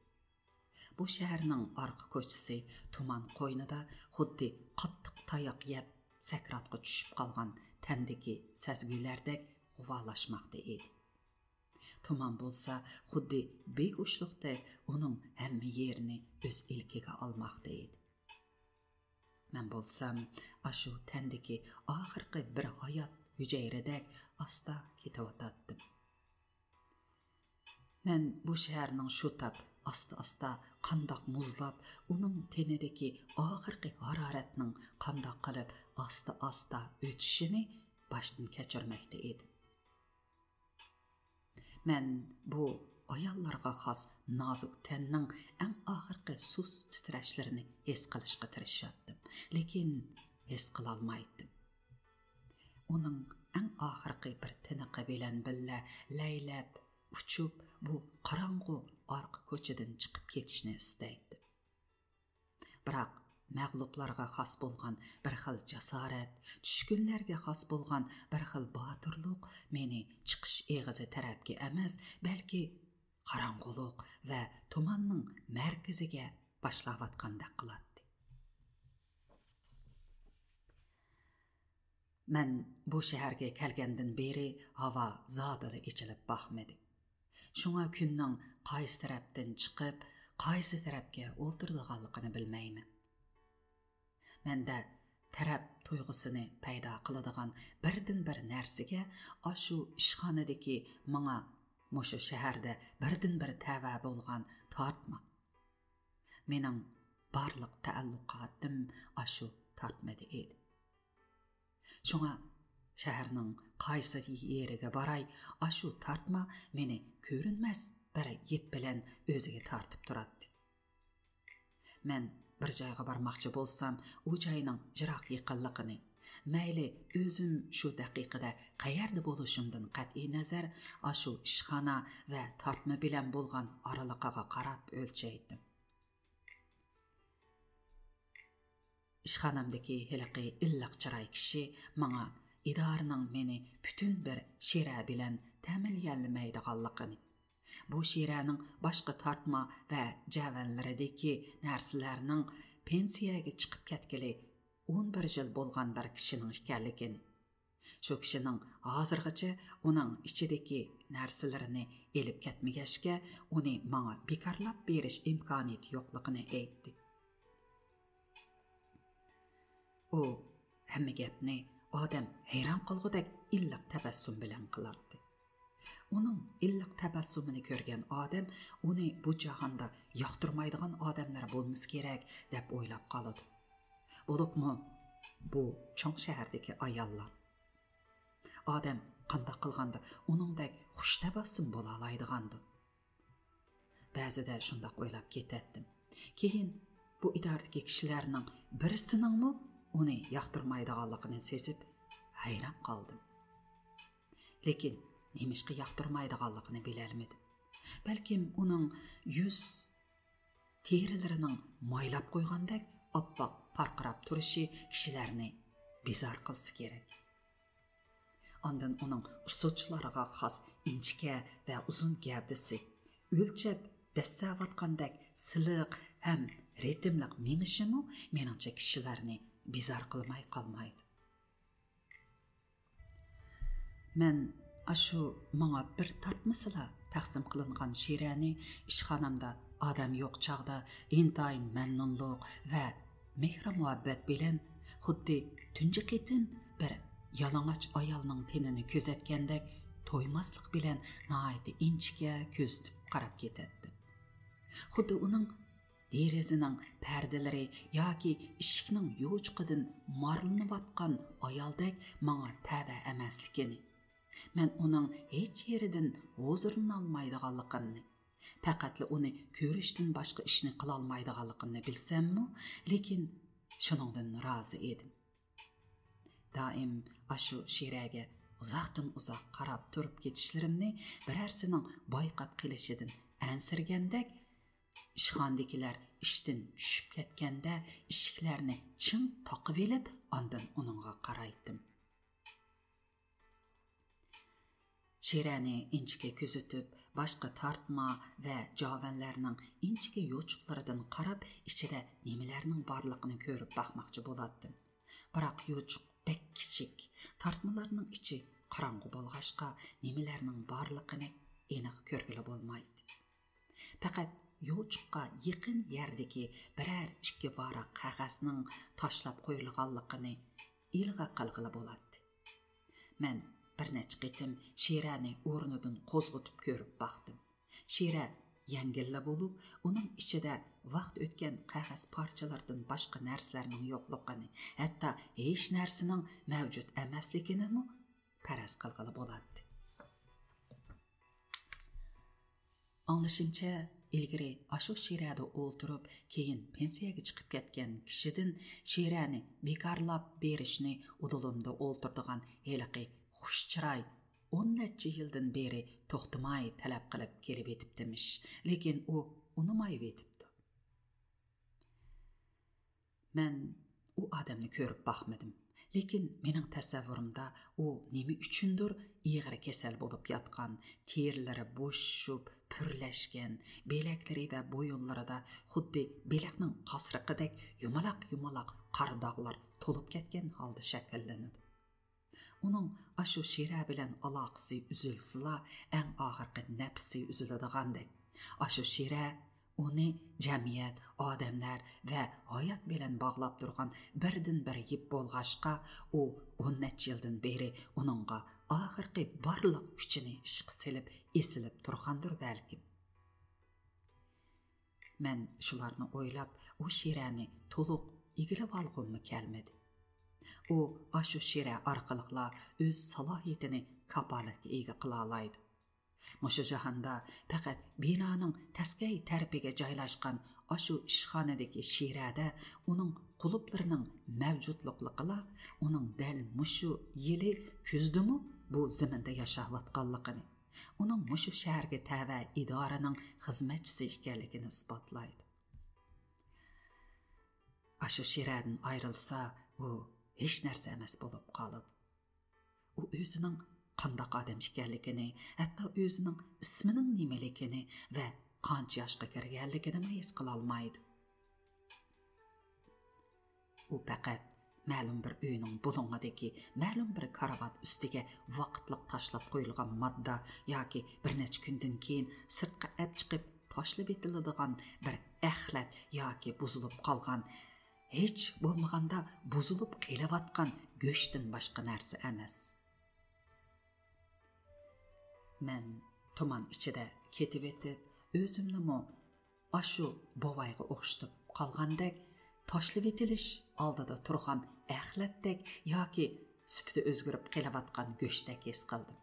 بۇ شەھەرنىڭ ئارقا كوچىسى تۇمان قوينىدا خۇددى قاتتىق تاياق يەپ، سەكراتقا چۈشۈپ قالغان تەندىكى سەزگۈلەردەك غۇۋالاشماقتا ئىدى. تۇمان بولسا خۇددى بىھوشلۇقتەك ئۇنىڭ ھەممە يېرىنى ئۆز ئىلكىگە ئالماقتا ئىدى. مەن بولسام ئاشۇ تەندىكى ئاخىرقى بىر ھايات ھۈجەيرىدەك ئاستا كېتىۋاتاتتىم. مەن بۇ شەھەرنىڭ شۇ تاپ ئاستا-ئاستا قانداق مۇزلاپ، ئۇنىڭ تېنىدىكى ئاخىرقى ھارارەتنىڭ قانداق قىلىپ ئاستا-ئاستا ئۆچۈشىنى باشتىن كەچۈرمەكتە ئىدىم. مەن بۇ ئاياللارغا خاس نازۇك تەننىڭ ئەڭ ئاخىرقى سۇس تىترەشلىرىنى ھېس قىلىشقا تىرىشاتتىم، لېكىن ھېس قىلالمايتتىم. ئۇنىڭ ئەڭ ئاخىرقى بىر تىنىقى بىلەن بىللە لەيلەپ، ئۇچۇپ، بۇ قاراڭغۇ ئارقا كوچىدىن چىقىپ كېتىشنى ئىستەيتتىم. بىراق مەغلۇپلارغا خاس بولغان بىر خىل جاسارەت، چۈشكۈنلەرگە خاس بولغان بىر خىل باتۇرلۇق مېنى چىقىش ئېغىزى تەرەپكە ئەمەس، بەلكى قاراڭغۇلۇق ۋە تۇماننىڭ مەركىزىگە باشلاۋاتقاندەك قىلاتتى. مەن بۇ شەھەرگە كەلگەندىن بېرى ھاۋا زادىلا ئېچىلىپ باقمىدى. شۇڭا كۈننىڭ قايسى تەرەپتىن چىقىپ، قايسى تەرەپكە ئولتۇرىدىغانلىقىنى بىلمەيمەن. مەندە تەرەپ تۇيغۇسىنى پەيدا قىلىدىغان بىردىنبىر نەرسىگە ئاشۇ ئىشخانىدىكى ماڭا مۇشۇ شەھەردە بىردىنبىر تەۋە بولغان تارتما. مېنىڭ بارلىق تەئەللۇقاتىم ئاشۇ تارتمىدا ئىدى. شۇڭا شەھەرنىڭ قايسى يېرىگە باراي، ئاشۇ تارتما مېنى كۆرۈنمەس بىر يىپ بىلەن ئۆزىگە تارتىپ تۇراتتى. مەن بىر جايغا بارماقچى بولسام، ئۇ جاينىڭ يىراق يېقىنلىقىنى، مەيلى ئۆزۈم شۇ دەقىقىدە قەيەردە بولۇشۇمدىن قەتئىينەزەر، ئاشۇ ئىشخانا ۋە تارتما بىلەن بولغان ئارىلىقىغا قاراپ ئۆلچەيتتىم. ئىشخانامدىكى ھېلىقى ئىللىق چىراي كىشى ماڭا ئىدارىنىڭ مېنى پۈتۈن بىر شىرە بىلەن تەمىنلىيەلمەيدىغانلىقىنى، بۇ شىرەنىڭ باشقا تارتما ۋە جەۋەنلىرىدىكى نەرسىلەرنىڭ پېنسىيەگە چىقىپ كەتكىلى ئون بىر يىل بولغان بىر كىشىنىڭ ئىكەنلىكىنى، شۇ كىشىنىڭ ھازىرغىچە ئۇنىڭ ئىچىدىكى نەرسىلىرىنى ئېلىپ كەتمىگەچكە، ئۇنى ماڭا بىكارلاپ بېرىش ئىمكانىيىتى يوقلۇقىنى ئېيتتى. ئۇ ھەممە گەپنى ئادەم ھەيران قالغۇدەك ئىللىق تەبەسسۇم بىلەن قىلاتتى. ئۇنىڭ ئىللىق تەبەسسۇمىنى كۆرگەن ئادەم ئۇنى بۇ جاھاندا ياقتۇرمايدىغان ئادەملەر بولمىسا كېرەك دەپ ئويلاپ قالىدۇ. بولۇپمۇ بۇ چوڭ شەھەردىكى ئاياللار. ئادەم قانداق قىلغاندا ئۇنىڭدەك خۇش تەبەسسۇم بولالايدىغاندۇ؟ بەزىدە شۇنداق ئويلاپ كېتەتتىم. كېيىن بۇ ئىدارىدىكى كىشىلەرنىڭ بىرسىنىڭمۇ ئۇنى ياقتۇرمايدىغانلىقىنى سېزىپ ھەيران قالدىم. لېكىن نېمىشقا ياقتۇرمايدىغانلىقىنى بىلەلمىدىم. بەلكىم ئۇنىڭ يۈز تېرىلىرىنىڭ مايلاپ قويغاندەك ئاپئاق پارقىراپ تۇرۇشى كىشىلەرنى بىزار قىلسا كېرەك. ئاندىن ئۇنىڭ ئۇسسۇلچىلارغا خاس ئىنچىكە ۋە ئۇزۇن گەۋدىسى، ئۆلچەپ دەسسەۋاتقاندەك سىلىق ھەم رىتىملىق مېڭىشىمۇ مېنىڭچە كىشىلەرنى بىزار قىلماي قالمايدۇ. مەن ئاشۇ ماڭا بىر تارتمىسىلا تەقسىم قىلىنغان شىرەنى ئىشخانامدا ئادەم يوق چاغدا ئىنتايىن مەمنۇنلۇق ۋە مېھرى-مۇھەببەت بىلەن خۇددى تۇنجى قېتىم بىر يالىڭاچ ئايالنىڭ تېنىنى كۆزەتكەندەك تويماسلىق بىلەن ناھايىتى ئىنچىكە كۆزىتىپ قاراپ كېتەتتىم. خۇددى ئۇنىڭ دېرىزىنىڭ پەردىلىرى ياكى ئىشىكنىڭ يوچۇقىدىن مارىلىنىۋاتقان ئايالدەك ماڭا تەۋە ئەمەسلىكىنى، مەن ئۇنىڭ ھېچ يېرىدىن ھۇزۇرلىنالمايدىغانلىقىمنى، پەقەتلا ئۇنى كۆرۈشتىن باشقا ئىشنى قىلالمايدىغانلىقىمنى بىلسەممۇ، لېكىن شۇنىڭدىن رازى ئىدىم. دائىم ئاشۇ شىرەگە ئۇزاقتىن ئۇزاق قاراپ تۇرۇپ كېتىشلىرىمنى بىرەرسىنىڭ بايقاپ قېلىشىدىن ئەنسىرىگەندەك، ئىشخانىدىكىلەر ئىشتىن چۈشۈپ كەتكەندە ئىشىكلەرنى چىڭ تاقىۋېلىپ، ئاندىن ئۇنىڭغا قارايتتىم. شىرەنى ئىنچىكە كۆزىتىپ، باشقا تارتما ۋە جاۋەنلەرنىڭ ئىنچىكە يوچۇقلىرىدىن قاراپ، ئىچىدە نېمىلەرنىڭ بارلىقىنى كۆرۈپ باقماقچى بولاتتىم. بىراق يوچۇق بەك كىچىك، تارتمىلارنىڭ ئىچى قاراڭغۇ بولغاچقا، نېمىلەرنىڭ بارلىقىنى ئېنىق كۆرگىلى بولمايتتى. پەقەت يوچۇققا يېقىن يەردىكى بىرەر ئىككى ۋاراق قەغەزنىڭ تاشلاپ قويۇلغانلىقىنى ئىلغا قىلغىلى بولاتتى. مەن بىر نەچچە قېتىم شىرەنى ئورنىدىن قوزغىتىپ كۆرۈپ باقتىم. شىرە يەڭگىللا بولۇپ، ئۇنىڭ ئىچىدە ۋاقتى ئۆتكەن قەغەز پارچىلىرىدىن باشقا نەرسىلەرنىڭ يوقلۇقىنى، ھەتتا ھېچ نەرسىنىڭ مەۋجۇت ئەمەسلىكىنىمۇ پەرەز قىلغىلى بولاتتى. ئاڭلىشىمچە، ئىلگىرى ئاشۇ شىرەدە ئولتۇرۇپ، كېيىن پېنسىيەگە چىقىپ كەتكەن كىشىدىن شىرەنى بىكارلاپ بېرىشنى ئۇدۇلۇمدا ئولتۇرىدىغان ھېلىقى خۇش چىراي ئون نەچچە يىلدىن بېرى توختىماي تەلەپ قىلىپ كېلىۋېتىپتىمىش، لېكىن ئۇ ئۇنىمايۋېتىپتۇ. مەن ئۇ ئادەمنى كۆرۈپ باقمىدىم. لېكىن مېنىڭ تەسەۋۋۇرۇمدا ئۇ نېمە ئۈچۈندۇر ئېغىر كېسەل بولۇپ ياتقان، تېرىلىرى بوشىشىپ، پۈرلەشكەن، بىلەكلىرى ۋە بويۇنلىرىدا خۇددى بېلىقنىڭ قاسرىقىدەك يۇمىلاق-يۇمىلاق قارا داغلار تولۇپ كەتكەن ھالدا شەكىللىنىدۇ. ئۇنىڭ ئاشۇ شىرە بىلەن ئالاقىسى ئۈزۈلسىلا، ئەڭ ئاخىرقى نەپىسى ئۈزۈلىدىغاندەك. ئاشۇ شىرە ئۇنى جەمئىيەت، ئادەملەر ۋە ھايات بىلەن باغلاپ تۇرغان بىردىنبىر يىپ بولغاچقا، ئۇ ئون نەچچە يىلدىن بېرى ئۇنىڭغا ئاخىرقى بارلىق كۈچىنى ئىشقا سېلىپ ئېسىلىپ تۇرغاندۇر بەلكىم. مەن شۇلارنى ئويلاپ، ئۇ شىرەنى تولۇق ئىگىلىۋالغۇممۇ كەلمىدى. ئۇ ئاشۇ شىرە ئارقىلىقلا ئۆز سالاھىيىتىنى كاپالەتكە ئىگە قىلالايدۇ. مۇشۇ جاھاندا پەقەت بىنانىڭ تەسكەي تەرىپىگە جايلاشقان ئاشۇ ئىشخانىدىكى شىرەدە ئۇنىڭ قۇلۇپلىرىنىڭ مەۋجۇتلۇقلۇقىلا ئۇنىڭ دەل مۇشۇ يىلى كۈزدىمۇ بۇ زېمىندا ياشاۋاتقانلىقىنى، ئۇنىڭ مۇشۇ شەھەرگە تەۋە ئىدارىنىڭ خىزمەتچىسى ئىكەنلىكىنى ئىسپاتلايدۇ. ئاشۇ شىرەدىن ئايرىلسا، ئۇ ھېچ نەرسە ئەمەس بولۇپ قالىدۇ. ئۇ ئۆزىنىڭ قانداق ئادەم ئىكەنلىكىنى، ھەتتا ئۆزىنىڭ ئىسمىنىڭ نېمىلىكىنى ۋە قانچە ياشقا كىرگەنلىكىنىمۇ ھېس قىلالمايدۇ. ئۇ پەقەت مەلۇم بىر ئۆينىڭ بۇلۇڭىدىكى مەلۇم بىر كارىۋات ئۈستىگە ۋاقىتلىق تاشلاپ قويۇلغان ماددا ياكى بىر نەچچە كۈندىن كېيىن سىرتقا ئەپ چىقىپ تاشلىۋېتىلىدىغان بىر ئەخلەت ياكى بۇزۇلۇپ قالغان، ھېچ بولمىغاندا بۇزۇلۇپ قېلىۋاتقان گۆشتىن باشقا نەرسە ئەمەس. مەن تۇمان ئىچىدە كېتىۋېتىپ، ئۆزۈمنىمۇ ئاشۇ بوۋايغا ئوخشىتىپ قالغاندەك، تاشلىۋېتىلىش ئالدىدا تۇرغان ئەخلەتتەك ياكى سۈپىتى ئۆزگىرىپ قېلىۋاتقان گۆشتەك ھېس قىلدىم.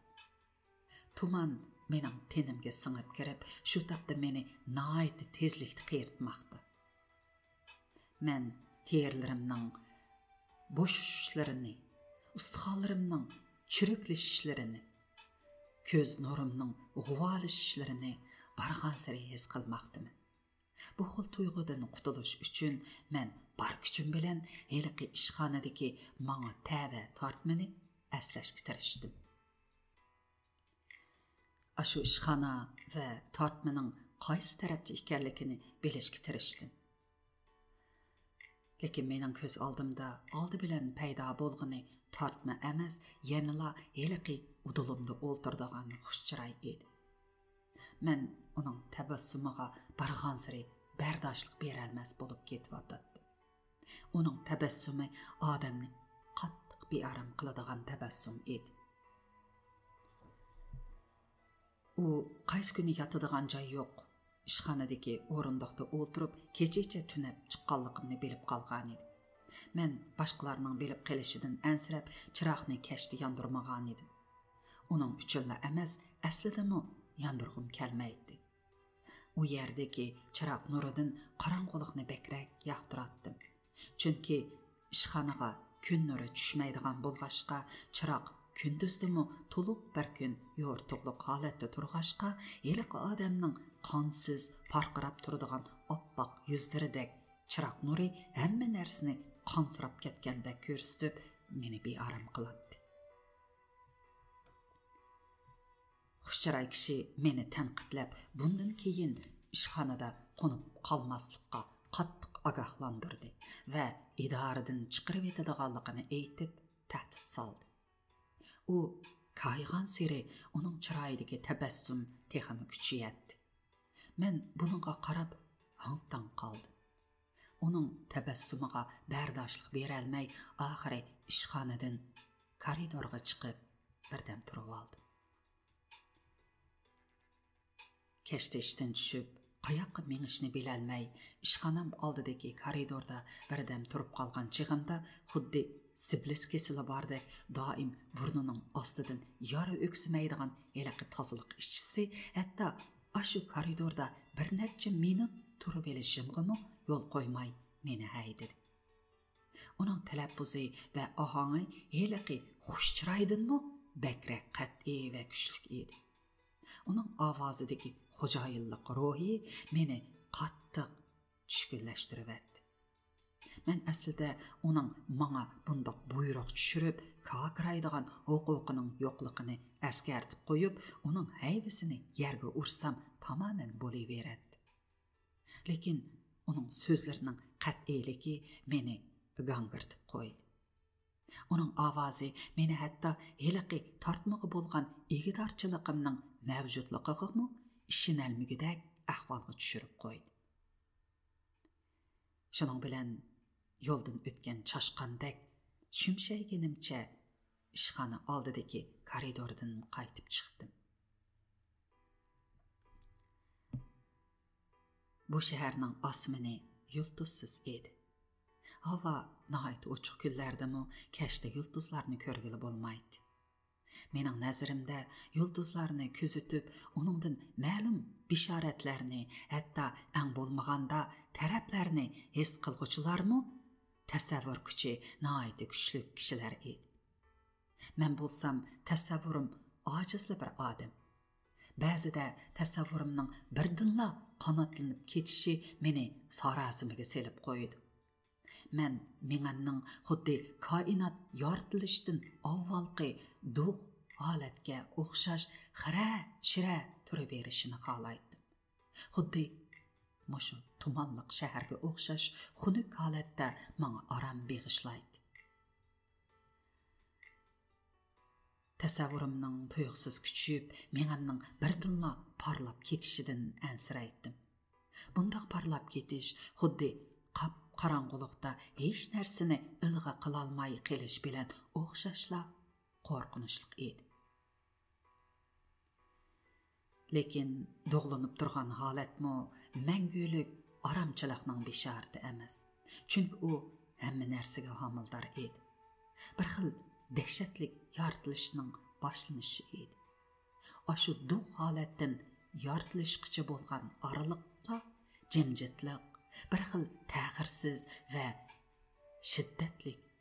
تۇمان مېنىڭ تېنىمگە سىڭىپ كىرىپ، شۇ تاپتا مېنى ناھايىتى تېزلىكتە قېرىتماقتا. مەن تېرىلىرىمنىڭ بوشىشىشلىرىنى، ئۇستىخانلىرىمنىڭ چۈرۈكلىشىشلىرىنى، كۆز نۇرۇمنىڭ غۇۋالىشىشلىرىنى بارغانسېرى ھېس قىلماقتىمەن. بۇ خىل تۇيغۇدىن قۇتۇلۇش ئۈچۈن مەن بار كۈچۈم بىلەن ھېلىقى ئىشخانىدىكى ماڭا تەۋە تارتمىنى ئەسلەشكە تىرىشتىم. ئاشۇ ئىشخانا ۋە تارتمىنىڭ قايسى تەرەپتە ئىكەنلىكىنى بىلىشكە تىرىشتىم. لېكىن مېنىڭ كۆز ئالدىمدا ئالدى بىلەن پەيدا بولغىنى تارتما ئەمەس، يەنىلا ھېلىقى ئۇدۇلۇمدا ئولتۇرىدىغان خۇش چىراي ئىدى. مەن ئۇنىڭ تەبەسسۇمىغا بارغانسېرى بەرداشلىق بېرەلمەس بولۇپ كېتىۋاتاتتىم. ئۇنىڭ تەبەسسۇمى ئادەمنى قاتتىق بىئارام قىلىدىغان تەبەسسۇم ئىدى. ئۇ قايسى كۈنى ياتىدىغان جاي يوق، ئىشخانىدىكى ئورۇندۇقتا ئولتۇرۇپ، كېچىچە تۈنەپ چىققانلىقىمنى بىلىپ قالغانىدى. مەن باشقىلارنىڭ بىلىپ قېلىشىدىن ئەنسىرەپ، چىراغنى كەچتە ياندۇرمىغانىدىم. ئۇنىڭ ئۈچۈنلا ئەمەس، ئەسلىدىمۇ ياندۇرغۇم كەلمەيتتى. ئۇ يەردىكى چىراغ نۇرىدىن قاراڭغۇلۇقنى بەكرەك ياقتۇراتتىم. چۈنكى ئىشخانىغا كۈن نۇرى چۈشمەيدىغان بولغاچقا، چىراغ كۈندۈزدىمۇ تولۇق بىر كۈن يورۇتۇقلۇق ھالەتتە تۇرغاچقا، ھېلىقى ئادەمنىڭ قانسىز پارقىراپ تۇرىدىغان ئاپئاق يۈزلىرىدەك چىراغ نۇرى ھەممە نەرسىنى قانسىراپ كەتكەندەك كۆرسىتىپ، مېنى بىئارام قىلاتتى. خۇشچىراي كىشى مېنى تەنقىدلەپ، بۇندىن كېيىن ئىشخانىدا قونۇپ قالماسلىققا قاتتىق ئاگاھلاندۇردى ۋە ئىدارىدىن چىقىرىۋېتىدىغانلىقىنى ئېيتىپ، تەھدىت سالدى. ئۇ كايىغانسېرى ئۇنىڭ چىرايىدىكى تەبەسسۇم تېخىمۇ كۈچىيەتتى. مەن بۇنىڭغا قاراپ ھاڭ-تاڭ قالدىم. ئۇنىڭ تەبەسسۇمىغا بەرداشلىق بېرەلمەي، ئاخىرى ئىشخانىدىن كارىدورغا چىقىپ، بىردەم تۇرۇۋالدىم. كەچتە ئىشتىن چۈشۈپ، قاياققا مېڭىشنى بىلەلمەي، ئىشخانام ئالدىدىكى كارىدوردا بىردەم تۇرۇپ قالغان چېغىمدا، خۇددى سىبلىس كېسىلى باردەك، دائىم بۇرنىنىڭ ئاستىدىن يارا ئۆكسۈمەيدىغان ھېلىقى تازىلىق ئىشچىسى ھەتتا ئاشۇ كارىدوردا بىر نەچچە مىنۇت تۇرۇۋېلىشىمغىمۇ يول قويماي، مېنى ھەيدىدى. ئۇنىڭ تەلەپپۇزى ۋە ئاھاڭى ھېلىقى خۇش چىرايدىنمۇ بەكرەك قەتئىي ۋە كۈچلۈك ئىدى. ئۇنىڭ ئاۋازىدىكى خوجايىنلىق روھى مېنى قاتتىق چۈشكۈنلەشتۈرۈۋەتتى. مەن ئەسلىدە ئۇنىڭ ماڭا بۇنداق بۇيرۇق چۈشۈرۈپ، كاكىرايدىغان ھوقۇقىنىڭ يوقلۇقىنى ئەسكەرتىپ قويۇپ، ئۇنىڭ ھەيۋىسىنى يەرگە ئۇرسام، تامامەن بولۇۋېرەتتى. لېكىن ئۇنىڭ سۆزلىرىنىڭ قەتئىيلىكى مېنى گاڭگىرىتىپ قويدى. ئۇنىڭ ئاۋازى مېنى ھەتتا ھېلىقى تارتمىغا بولغان ئىگىدارچىلىقىمنىڭ مەۋجۇتلۇقىغىمۇ ئىشىنەلمىگۈدەك ئەھۋالغا چۈشۈرۈپ قويدى. شۇنىڭ بىلەن يولدىن ئۆتكەن چاشقاندەك شۈمشەيگىنىمچە ئىشخانا ئالدىدىكى كارىدوردىن قايتىپ چىقتىم. بۇ شەھەرنىڭ ئاسمىنى يۇلتۇزسىز ئىدى. ھاۋا ناھايىتى ئوچۇق كۈنلەردىمۇ كەچتە يۇلتۇزلارنى كۆرگىلى بولمايتتى. مېنىڭ نەزىرىمدە يۇلتۇزلارنى كۆزىتىپ، ئۇنىڭدىن مەلۇم بېشارەتلەرنى، ھەتتا ئەڭ بولمىغاندا تەرەپلەرنى ھېس قىلغۇچىلارمۇ تەسەۋۋۇر كۈچى ناھايىتى كۈچلۈك كىشىلەر ئىدى. مەن بولسام تەسەۋۋۇرۇم ئاجىزلا بىر ئادەم. بەزىدە تەسەۋۋۇرۇمنىڭ بىردىنلا قاناتلىنىپ كېتىشى مېنى ساراسىمىگە سېلىپ قويىدۇ. مەن مېڭەمنىڭ خۇددى كائىنات يارىتىلىشتىن ئاۋۋالقى دۇغ ھالەتكە ئوخشاش خىرە-شىرە تۇرۇۋېرىشىنى خالايتتىم. خۇددى مۇشۇ تۇمانلىق شەھەرگە ئوخشاش خۇنۈك ھالەتتە ماڭا ئارام بېغىشلايتتى. تەسەۋۋۇرۇمنىڭ تۇيۇقسىز كۈچىيىپ، مېڭەمنىڭ بىردىنلا پارلاپ كېتىشىدىن ئەنسىرەيتتىم. بۇنداق پارلاپ كېتىش خۇددى قاپقاراڭغۇلۇقتا ھېچ نەرسىنى ئىلغا قىلالماي قېلىش بىلەن ئوخشاشلا قورقۇنچلۇق ئىدى. لېكىن دۇغلىنىپ تۇرغان ھالەتمۇ مەڭگۈلۈك ئارامچىلىقنىڭ بېشارىتى ئەمەس. چۈنكى ئۇ ھەممە نەرسىگە ھامىلىدار ئىدى. بىر خىل دەھشەتلىك يارىتىلىشنىڭ باشلىنىشى ئىدى. ئاشۇ دۇغ ھالەتتىن يارىتىلىشقىچە بولغان ئارىلىققا جىمجىتلىق، بىر خىل تەخىرسىز ۋە شىددەتلىك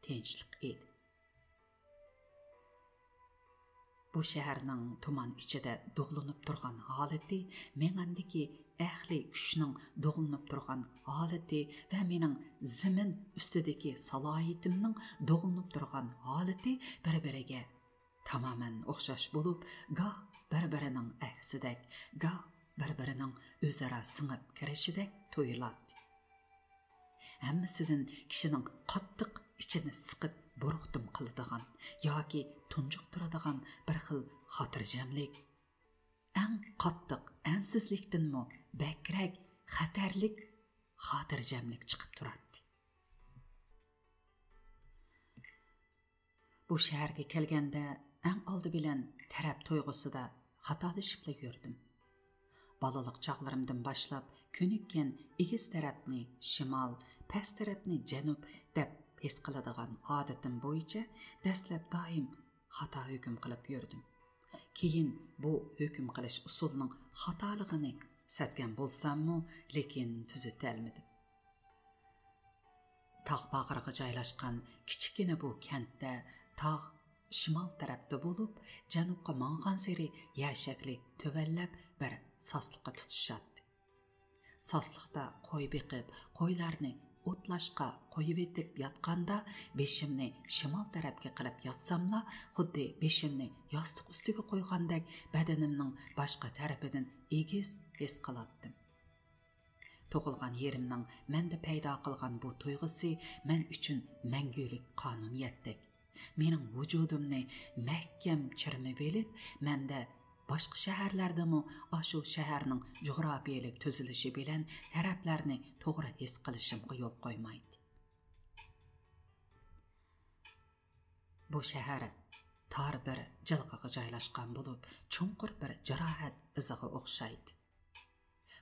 تىنچلىق ئىدى. بۇ شەھەرنىڭ تۇمان ئىچىدە دۇغلىنىپ تۇرغان ھالىتى، مېڭەمدىكى ئەقلىي كۈچنىڭ دۇغلىنىپ تۇرغان ھالىتى ۋە مېنىڭ زېمىن ئۈستىدىكى سالاھىيىتىمنىڭ دۇغلىنىپ تۇرغان ھالىتى بىر-بىرىگە تامامەن ئوخشاش بولۇپ، گاھ بىر-بىرىنىڭ ئەكسىدەك، گاھ بىر-بىرىنىڭ ئۆزئارا سىڭىپ كىرىشىدەك تۇيۇلاتتى. ھەممىسىدىن كىشىنىڭ قاتتىق ئىچىنى سىقىپ بۇرۇقتۇم قىلىدىغان ياكى تۇنجۇقتۇرىدىغان بىر خىل خاتىرجەملىك، ئەڭ قاتتىق ئەنسىزلىكتىنمۇ بەكرەك خەتەرلىك خاتىرجەملىك چىقىپ تۇراتتى. بۇ شەھەرگە كەلگەندە ئەڭ ئالدى بىلەن تەرەپ تۇيغۇسىدا خاتالىشىپلا يۈردۈم. بالىلىق چاغلىرىمدىن باشلاپ كۆنۈككەن ئېگىز تەرەپنى شىمال، پەس تەرەپنى جەنۇب دەپ ھېس قىلىدىغان ئادىتىم بويىچە دەسلەپ دائىم خاتا ھۆكۈم قىلىپ يۈردۈم. كېيىن بۇ ھۆكۈم قىلىش ئۇسۇلىنىڭ خاتالىقىنى سەزگەن بولساممۇ، لېكىن تۈزىتەلمىدىم. تاغ باغرىغا جايلاشقان كىچىككىنە بۇ كەنتتە تاغ شىمال تەرەپتە بولۇپ، جەنۇبقا ماڭغانسېرى يەر شەكلى تۆۋەنلەپ، بىر ساسلىققا تۇتىشاتتى. ساسلىقتا قوي بېقىپ، قويلارنى ئوتلاشقا قويۇۋېتىپ ياتقاندا، بېشىمنى شىمال تەرەپكە قىلىپ ياتساملا، خۇددى بېشىمنى ياستۇق ئۈستىگە قويغاندەك بەدىنىمنىڭ باشقا تەرىپىدىن ئېگىز ھېس قىلاتتىم. تۇغۇلغان يېرىمنىڭ مەندە پەيدا قىلغان بۇ تۇيغۇسى مەن ئۈچۈن مەڭگۈلۈك قانۇنىيەتتەك. مېنىڭ ۋۇجۇدۇمنى مەھكەم چىرمىۋېلىپ، مەندە باشقا شەھەرلەردىمۇ ئاشۇ شەھەرنىڭ جۇغراپىيەلىك تۈزۈلۈشى بىلەن تەرەپلەرنى توغرا ھېس قىلىشىمغا يول قويمايتتى. بۇ شەھەر تار بىر جىلغىغا جايلاشقان بولۇپ، چوڭقۇر بىر جاراھەت ئىزىغا ئوخشايتتى.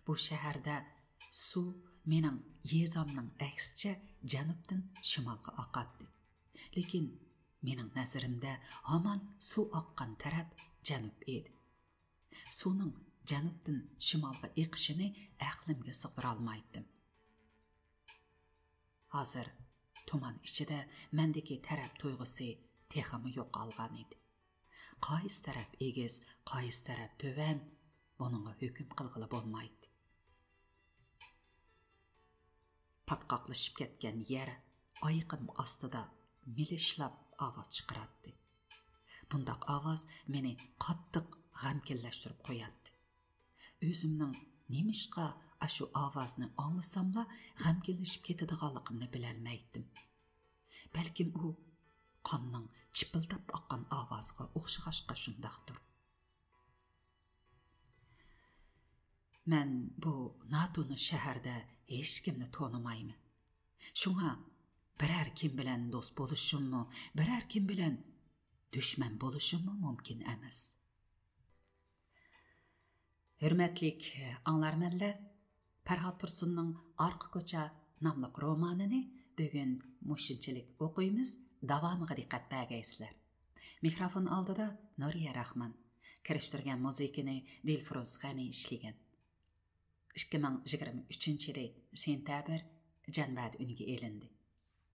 بۇ شەھەردە سۇ مېنىڭ يېزامنىڭ ئەكسىچە جەنۇبتىن شىمالغا ئاقاتتى. لېكىن مېنىڭ نەزىرىمدە ھامان سۇ ئاققان تەرەپ جەنۇب ئىدى. سۇنىڭ جەنۇبتىن شىمالغا ئېقىشىنى ئەقلىمگە سىغدۇرالمايتتىم. ھازىر تۇمان ئىچىدە مەندىكى تەرەپ تۇيغۇسى تېخىمۇ يوقالغانىدى. قايسى تەرەپ ئېگىز، قايسى تەرەپ تۆۋەن، بۇنىڭغا ھۆكۈم قىلغىلى بولمايتتى. پاتقاقلىشىپ كەتكەن يەر ئايىقىم ئاستىدا مىلىشلاپ ئاۋاز چىقىراتتى. بۇنداق ئاۋاز مېنى قاتتىق غەمكىنلەشتۈرۈپ قوياتتى. ئۆزۈمنىڭ نېمىشقا ئاشۇ ئاۋازنى ئاڭلىساملا غەمكىنلىشىپ كېتىدىغانلىقىمنى بىلەلمەيتتىم. بەلكىم ئۇ قاننىڭ چىپىلداپ ئاققان ئاۋازىغا ئوخشىغاچقا شۇنداقتۇر. مەن بۇ ناتونۇش شەھەردە ھېچكىمنى تونۇمايمەن. شۇڭا بىرەر كىم بىلەن دوست بولۇشۇممۇ، بىرەر كىم بىلەن دۈشمەن بولۇشۇممۇ مۇمكىن ئەمەس. ھۆرمەتلىك ئاڭلارمەنلەر، پەرھات تۇرسۇننىڭ ئارقا كوچا ناملىق رومانىنى بۈگۈن مۇشۇنچىلىك ئوقۇيمىز، داۋامىغا دىققەت بەرگەيسىلەر. مىكروفون ئالدىدا نۇرىيە راخمان. كىرىشتۈرگەن مۇزىكىنى دىلفۇرۇز غەنى ئىشلىگەن. ئىككى مىڭ يىگىرمە ئۈچىنچى يىلى سېنتەبىر جەنۋەدە ئۈنگە ئېلىندى.